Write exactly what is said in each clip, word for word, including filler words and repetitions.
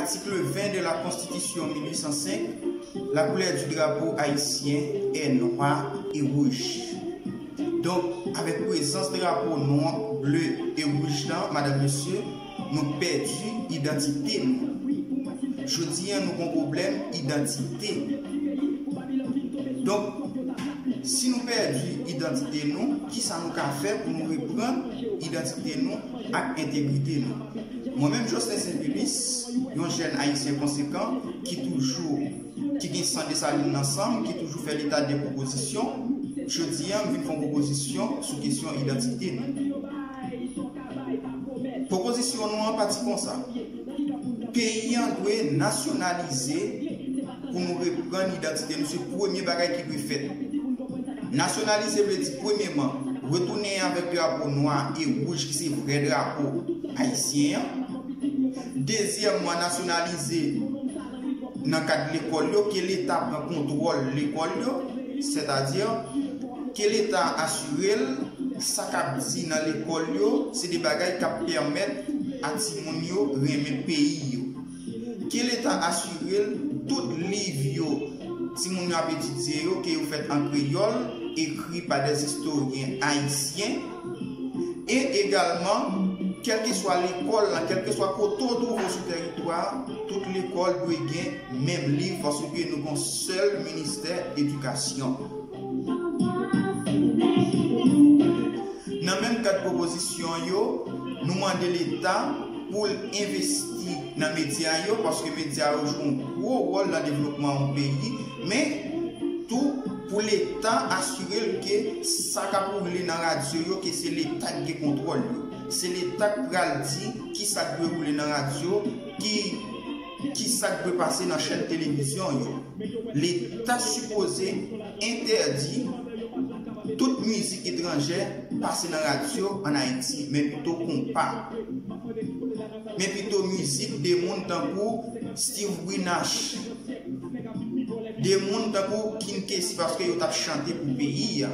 Article vingt de la Constitution mille huit cent cinq, la couleur du drapeau haïtien est noir et rouge. Donk, avèk prezans drapo nwa, ble e wouj lan, madanm, mesye, nou pèdi idantite nou. Jodi a, nou gon pwoblèm idantite. Donk, si nou pèdi idantite nou, kisa nou ka fè pou nou reprann idantite nou ak entegrite nou? Mwen menm, Jocelyn Saint Publius, yon jèn ayisyen konsekan ki toujou, ki gen san Desalin nan san m, ki toujou fè leta de pwopozisyon, jodi a, m vin fè yon pwopozisyon sou kesyon idantite nou. Pwopozisyon nou an pati konsa. Peyi an dwe nasyonalize pou nou reprann idantite nou. Se premye bagay ki dwe fèt. Nasyonalize vle di, premyeman, retounen avèk drapo nwa e wouj ki se vrè drapo ayisyen an. Dezyèmman, nasyonalize nan kad lekòl yo, ke leta pran kontwòl lekòl yo, sètadi ke leta asire l, sa k ap di nan lekòl yo, se de bagay k ap pèmèt a timoun yo renmen peyi yo. Ke leta asire l, tout liv yo timoun yo ap etidye yo, ke yo fèt an kreyòl, ekri pa dè istoryen ayisyen, e egalman, kèlkeswa lekòl lan, kèlkeswa kote w twouve w sou tèritwa a, tout lekòl dwe gen menm liv, paske nou gon sèl ministè edikasyon. Nan menm kad pwopozisyon yo, nou mande leta pou l envesti nan medya yo, paske medya yo jwe yon gwo wòl nan devlopman yon peyi, men tou pou leta asire l ke sa k ap woule nan radyo yo, ke se leta k gen kontwòl yo. Se leta k pral di kisa k dwe woule nan radyo, ki, kisa k dwe pase nan chèn televizyon yo. Leta sipoze entèdi tout mizik etranjè pase nan radyo ann Ayiti, men pito konpa. Men pito mizik de moun tankou Steve Winash, de moun tankou King Kessy, paske yo t ap chante pou peyi a.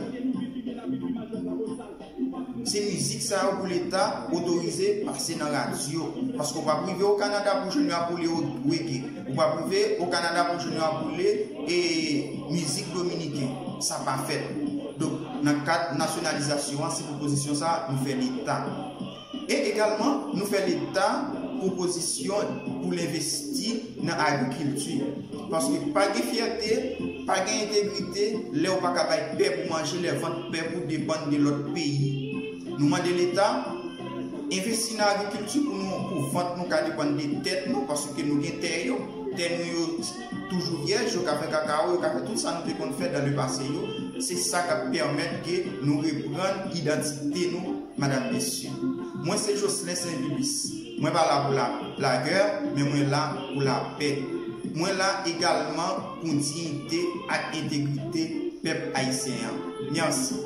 Se mizik sa yo pou leta otorize pase nan radyo. Paske w p ap rive o Kanada pou jwenn yo ap woule reggae. Ou p ap rive o Kanada pou jwenn yo ap woule e mizik dominiken. Sa pa fèt. Donk, nan kad nasyonalizasyon an, se pwopozisyon sa a nou fè leta. E egalman, nou fè leta pwopozisyon pou l envesti nan agrikilti. Paske pa gen fyète, pa gen entegrite, lè w pa ka bay pèp ou manje, lè vant pèp ou depann de lòt peyi. Nou mande leta envesti nan agrikilti pou nou, pou vant nou ka depann de tèt nou, paske nou gen tè yo. Tè nou yo toujou vyèj, yo ka fè kakawo, yo ka fè tout sa nou te konn fè dan le pase yo. Se sa k ap pèmèt ke nou reprann idantite nou, madanm, mesye. Mwen se Jocelyn Saint Publius. Mwen pa la pou la, lagè, men mwen la pou lapè. Mwen la egalman pou diyite ak entegrite pèp ayisyen an. Mèsi.